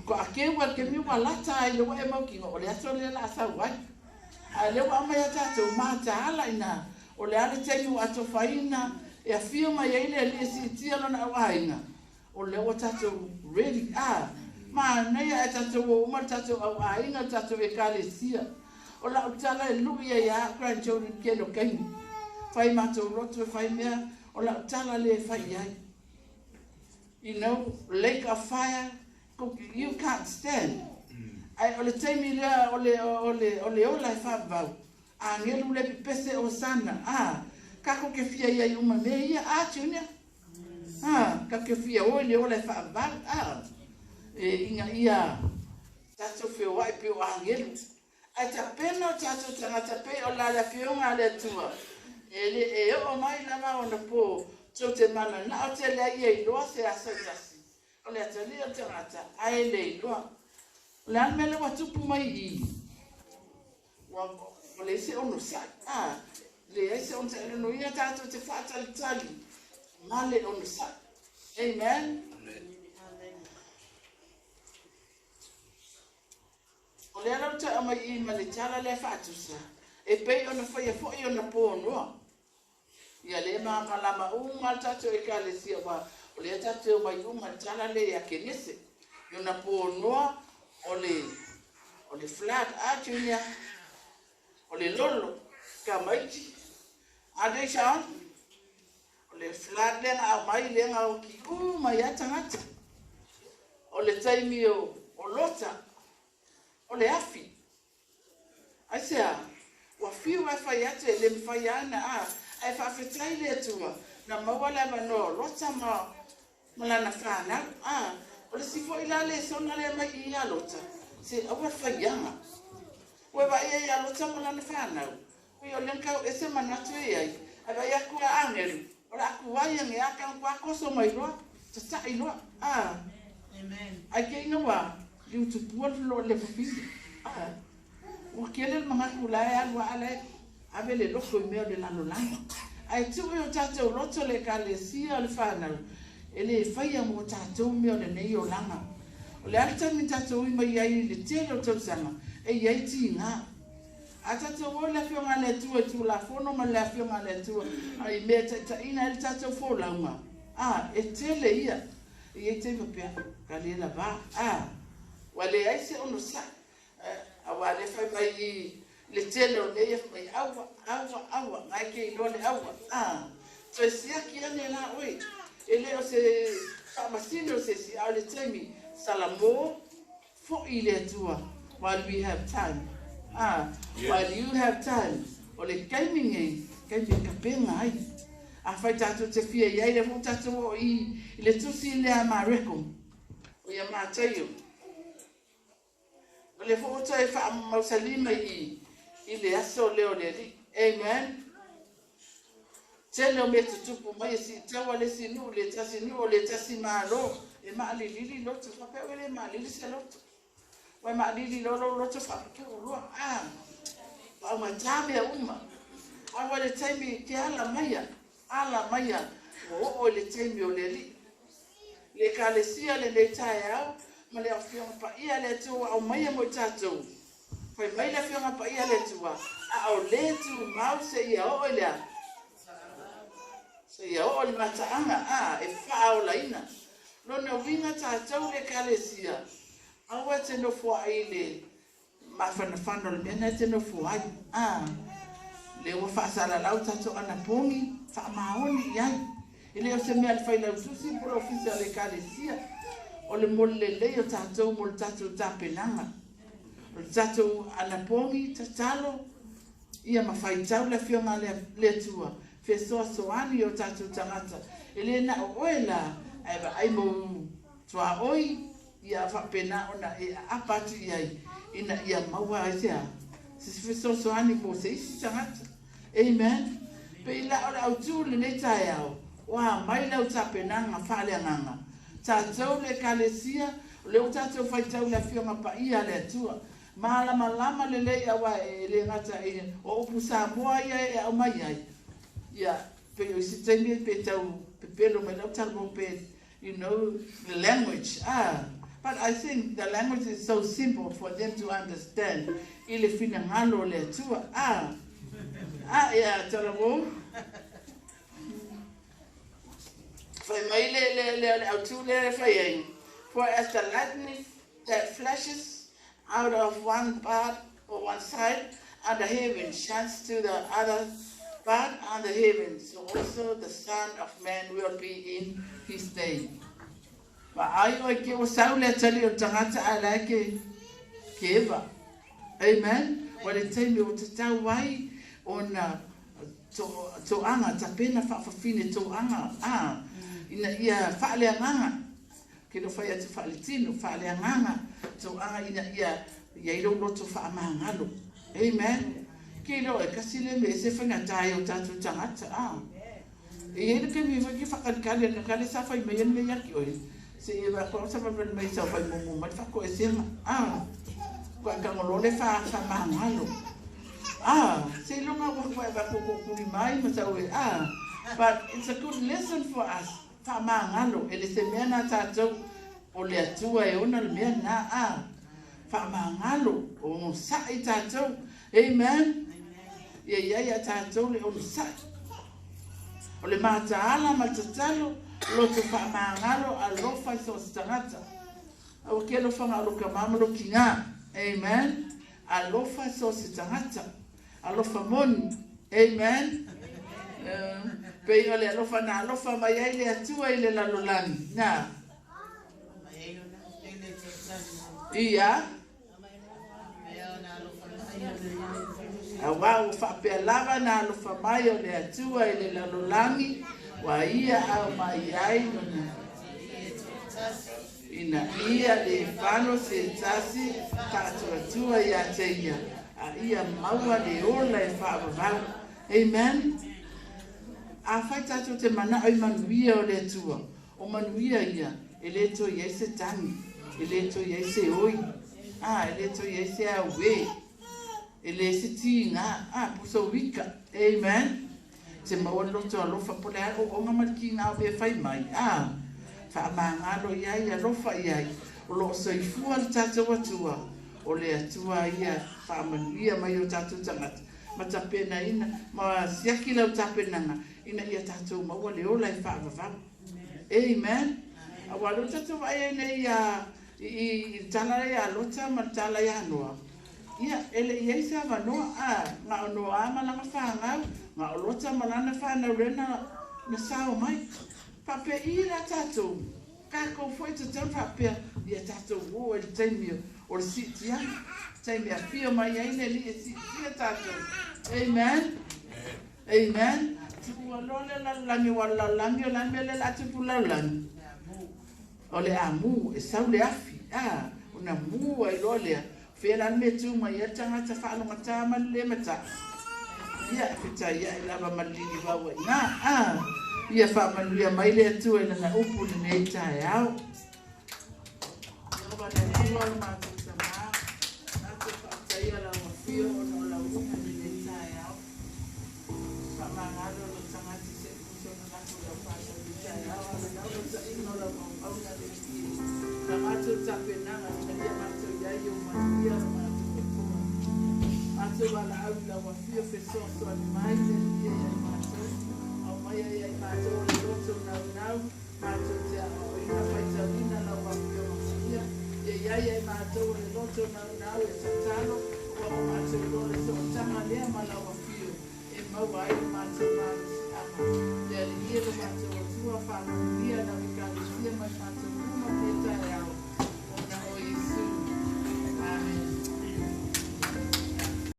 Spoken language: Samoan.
Faatoa keu lava i le taimi ua lata ai lea ua e mautinoa o le aso lea o le a sau ai. A o lea ua aumai ia tatou mataala i ina, o le a le taimi ua atofaina e afio mai ai le Alii e siitia Lona auaiga, o lea ua tatou ready. A manaia ae tatou o uma le tatou auaiga, le tatou Ekalesia. O lau tala e lui ai lava au grandchildren i le tele o taimi. Fai matou lotu e fai mea, o lau tala lea e fai i ai. You know, lake of fire, you can't stand. Ae o le taimi lea o le, o le, o le ola e faavavau, agelu le pepese Osana, a, kako ke fia iai uma mea ia, a, Junior? A, kako ke fia o i le ola e faavavau, a, e, ina ia tatou feoai pe o agelu. Ae tapena o tatou tagata pei o la le Afioga a le Atua, e le e oo mai lava ona po tou te mananao tele ai ia iloa se aso e tasi o le atalii o le tagata, ae le iloa. O le a le mea lea ua tupu mai i i? Ua, ua leai se onosai. A, leai se onosai. Lona uiga tatou te faatalitali ma le onosai. Amen. Amen. O lea la ua toe aumai i i ma le tala lea faatusa, e pei ona faia foi ona po Noa. Ia lea e malamalama uma le tatou Ekalesia aua o lea tatou te omai uma i le tala lea ia Kenese. I ona po Noa o le, o le flood, a Junior? O le lolo, tamaiti. A Deisha? O le flood lea na aumai lea na oti uma ai lava tagata. O le taimi o, o Lota, o le afi. Aisea? Ua fiu ae fai atu e le mafai lava ona a, ae faafetai i le Atua na maua le avanoa o Lota ma, ma lana fanau. A, o le isi foi la lesona lea mai i ia Lota, se aua le faiaga. Ua e vaai ai ia Lota ma lana fanau, Ui o lea kau ese manatu e iai, ae vaai atu a agelu, o le a tuai ane a kau kua koso mai loa, tataʻi loa, a. Ae ke ina ua liu tupua le le fafine, a. Ua kele le manatu la e alu a la e ave le loto i mea o le lalolagi. Ae tuu i o tatou loto le Ekalesia o le whanau, e le faia mo tatou mea o lenei olaga. O le a le taimi na tatou ui mai ai i le tele o tausaga, e iai tiga. A tatou o i le Afioga a le Atua i Tulafono ma le Afioga a le Atua i mea e taitaiina ai le tatou folauga, a, e tele ia. E i ai taimi faapea, ka le lava, a, ua leai se onosai, aua lea fai mai i le tele o mea ia fai mai, aua, aua, aua, na e ke iloa le aua, a, toe siaki ane la oe. E le o se faamasino se isi, a o le taimi, Salamo, Foi i le Atua while we have time ah while you have time o le taimi nei taimi e tapena ai afai tatou te fia i ai lea foi tatou oo i i le tusi lea a Mareko o ia Mataio o lea foi ua toe faamausali mai i i le aso lea o le Alii. Amen. Tele o mea tutupu mai e siitaua le isi nuu le tasi nuu o le tasi malo e maalilili loto faapea ue le maalili se loto ua e maalili loa lou loto faapipuu loa a ua augatā mea uma a ua le taimi ke ala maia ala maia ua oo i le taimi o le Alii le Ekalesia lenei taeao ma le Afioga Paia a le Atua ua aumaia mo i tatou. Fai mai le Afioga Paia a le Atua, a o le tumau seia oo i le a? Seia oo i le mataaga, a, e faaolaina. Lona uiga tatou le Ekalesia, aua e te nofoai i le mafanafana o le mea lena e te nofo ai, a, lea ua faasalalau tatou anapogi, faamaoni i ai. E le o se mea a le Failautusi po o le Ofisa o le Ekalesia, o le moli lelei o tatou mo le tatou tapenaga. O le tatou anapogi, tatalo, ia ma faitau le Afioga a le Atua, fesoasoani i o tatou tagata. E le na o oe la, ae vaai mou tuaoi, ia faapena ona e aapa atu i ai, ina ia maua ai se a? Se fesoasoani mo se isi tagata. Amen. Pei la o le autu i lenei taeao, ua mai lau tapenaga faaleagaga. Tatou le Ekalesia, o lea ua tatou faitau i le Afioga Paia a le Atua. Malamalama lelei aua e le gata i o upu Samoa ia e aumai ai. Ia, pei o isi taimi pe tau pepelo mai lau tala pe you know the language. Ah, But I think the language is so simple for them to understand i le finagalo o le Atua. A, a, ia, talavou. Fai mai le, le, le, le autū lea e fai ai. For as the lightning that flashes out of one part or one side and the heaven shines to the other part and the heaven, so also the Son of Man will be in his day. Vaai oe ke ua sau le atalii o le tagata ae la e ke keva. Amen. Ua le taimi ua tatau ai ona to, toaga, tapena faafafine toaga, a, ina ia faaleagaga. Ke le o fai atu faaletino, faaleagaga, toaga ina ia i ai lou loto faamagalo. Amen. Ke iloa e kasi le mea ese faigata ai o tatou tagata, a. E i ai le taimi foi ke whakalikali ana kale sa whai mai ana mea ki oe. Se i wa ko sa whai mai sa whai mumu mai whakoesega. Ah, kua kangolo le wha wha mangalo. Ah, se longa wa kua wa ko ko kuri mai ma sa oe. Ah, but it's a good lesson for us. Wha mangalo, e le se mea nā tātou o le Atua e ona le mea nā. Ah, wha mangalo, o sa'i tātou. Amen. Ia ia ia tātou le ono sa'i. O le mataala ma le tatalo, loto faamagalo, alofa i so o se tagata. Aua ke alofaga o lo kamā ma lo kigā. Amen. Alofa i so o se tagata. Alofa moni. Amen. Pei o le alofa na alofa mai ai le Atua i le lalolagi. Na. Ia. Auā ua faapea lava na alofa mai o le Atua i le lalolagi, ua ia ao mai ai lona ina ia le fano se tasi faatuatua ia te ia, a ia maua le ola e faavavau. Amen. Afai tatou te manao i manuia o le Atua, o manuia ia, e le toe i ai se tagi, e le toe i ai se oi, a, e le toe i ai se auē, e le se tīgā, a, pusa uika. Amen. Te maua le loto alofa po le a o'o'oga ma le kīgā o mea fai mai, a, faamagalo i ai, alofa i ai, o lo o soifua le tatou Atua, o le Atua ia faamanuia mai o tatou tagata, ma tapenaina, ma siaki lau tapenaga, ina ia tatou maua le ola e faavavau. Amen. Aua lea ua tatou vaai ai nei ia i, i, i le tala ia Lota ma le tala ia Noa. Ia, e le i ai se avanoa, a, na o Noa ma lana fanau, na o Lota ma lana fanau lea na, na sao mai. Faapea i la tatou, kākou foi tatau faapea, ia tatou o ai le taimi o le siitiaga, taimi e afio mai ai le Alii e siitia tatou. Amen. Amen. Tuua loa le lalolagi, aua o le lalolagi o le a le mea lea o le a tupu i le lalolagi? O le a mū, e sau le afi, a, ona mū ai loa lea. Fea la le mea e tu mai ai le tagata faalogata ma le lē mata'i? Ia, e fetaia'i lava ma le lilivau ai ina, a. Ia faamanuia mai le Atua i Lana upu i lenei taeao. Ieova le Atua lo matou Tamā, matou faafetaia lau afio ona o lau upu i lenei taeao. Faamagalo lou tagata se i pusa ona lako i lau fanau i le taeao, a manao lau taʻiga o lau auauna le Alii e. Na matou tapenaga ina ia matou i ai ou manuia lo matou Atua. Matou valaau i lau afio fesoasoani mai le Alii e ia i matou, aumaia ia i matou o le loto naunau, Matou te aoaoina faitauina lau Afioga Paia, ia i ai ai matou o le loto naunau e tatalo, ua o matou iloa le sootaga lea ma lau Afio e maua ai lo matou malosiaga. Le Alii e lo matou Atua, faamanuia lau Ekalesia ma le matou.